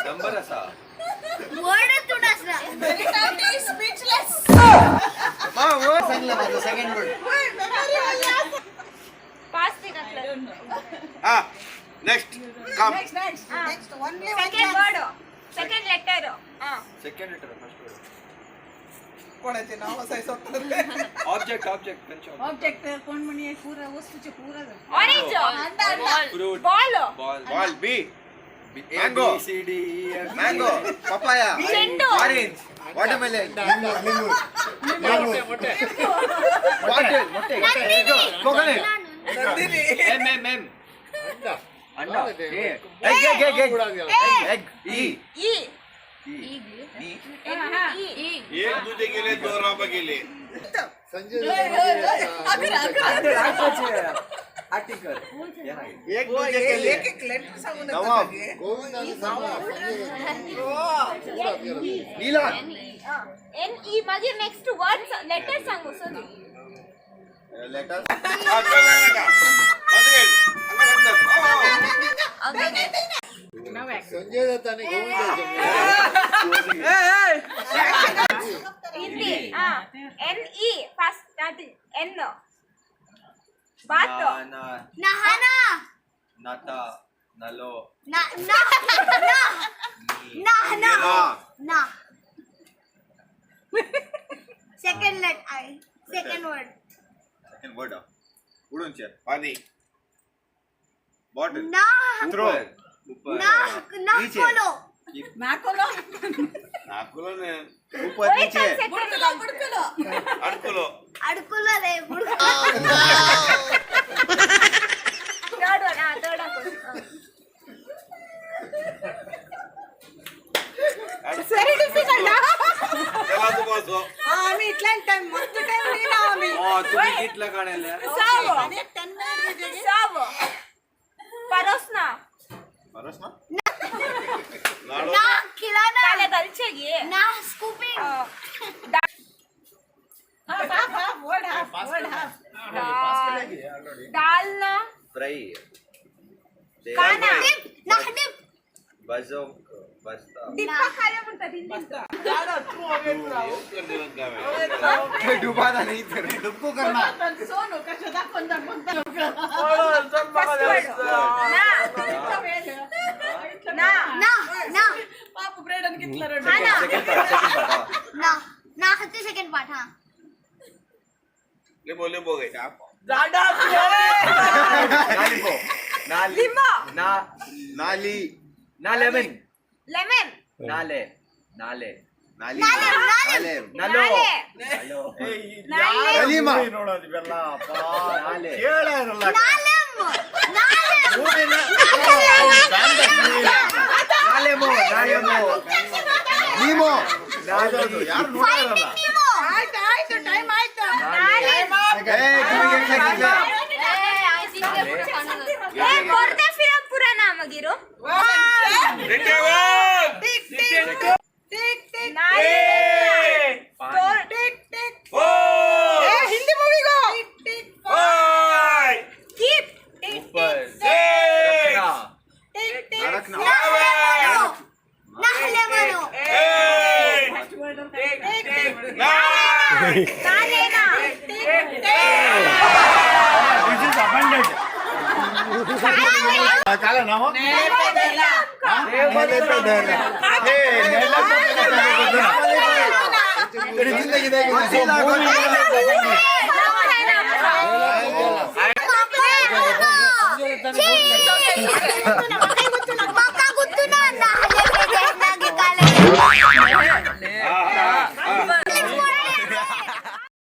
Number ಅಸ word तुड असला speechless. सांगलं माझं सेकंड वर्ड. पास ते घातलं. हा, next come. Next next next only one. Second word, second letter. Second letter, first word. कोणाचे नाव असायचं? ऑब्जेक्ट, ऑब्जेक्ट कंचे? ऑब्जेक्ट कोण म्हणे पुरा वस्तूचे पुरा. Orange. Fruit. Ball. Ball. Ball B. Mango. C D E F. Mango, papaya. चेंडू. Orange, watermelon, bottle, मोठे, coconut. Nandini. M M M. अंडा. A. Egg, egg, egg, egg, egg, E. E. E. एक दुधे गेले, दोन राबा गेले. आर्टिकल. एक दुधे गेले. एक एक लेटर सांगू नका. नवाब. सगळे. नीला. एन ई मागीर नेक्स्ट वर्ड लेटर सांगू सो. लेटर. हा, चल नका. बंद कर. अंगा बंद कर. हो, हो. संजय दत्त आणि Govind. Hindi. N E first starting N. बात. ना. नहाना. नाता नलो. ना ना ना ना ना ना. Second let I second word. Second word उडून चेअर. पाणी बॉटल. ना. थ्रो. ऊपर. ना ना. नीचे. खोलो. नाकोलो. नाकुलो ने. ऊपर, नीचे. बुडकुलो बुडकुलो. अडकुलो. अडकुला रे बुडकुला. Third one. हा, थर्ड one. Very difficult. चला तू बसो. आम्ही इतल्यान टाइम मस्त टाइम दिला आम्ही. हो, तुम्ही कितला काढायला? साव. आणि 10 मिनिट. साव परोसना. बरोस ना. नाडो. ना खिलाना. काले दलचे गे. ना scooping. Half half half word, half word, half. दाल ना. फ्राई. काना. डिप ना डिप. बजो बसता. डिप्पा खाल्या म्हणतात हिंदीत. डुबाना नाही तर डुबको करणार. सोनू कशा दाखवून दाखवून. फर्स्ट वर्ड ना. ना. ना ना. पाप ब्रेड आणि कितला रडलो. हा ना. Second part, second part. ना ना हत्ती सेकंड पार्ट. हा. लिंबो लिंबो गे. नालिपो नाली. लिंबो. ना. नाली. ना लेमन. लेमन. नाले नाले. नाली. नालेम, नालेम. नलो. नाले. नलो. नाले. नलीमा. नाले. नालेम नालेम. नालेमो नालेमो. निमो. नाली. फाइंडिंग निमो. ಆಯ್ತು ಆಯ್ತು, ಟೈಮ್ ಆಯ್ತು. नाले. ए, तुम्ही घेतलं घेतलं. ए कोरते फिरम पुरा ना मगीरो. Ready, one. Tick tick tick tick. नाले. पाणी. Tick tick. Four. A Hindi movie go. Tick tick. Five. Keep. ऊपर. सिक्स. रखना. टिक टिक. रखना. नालेमनो. एट. टिक टिक. नाइन. नाले ना. काला नाव. जिंदगी.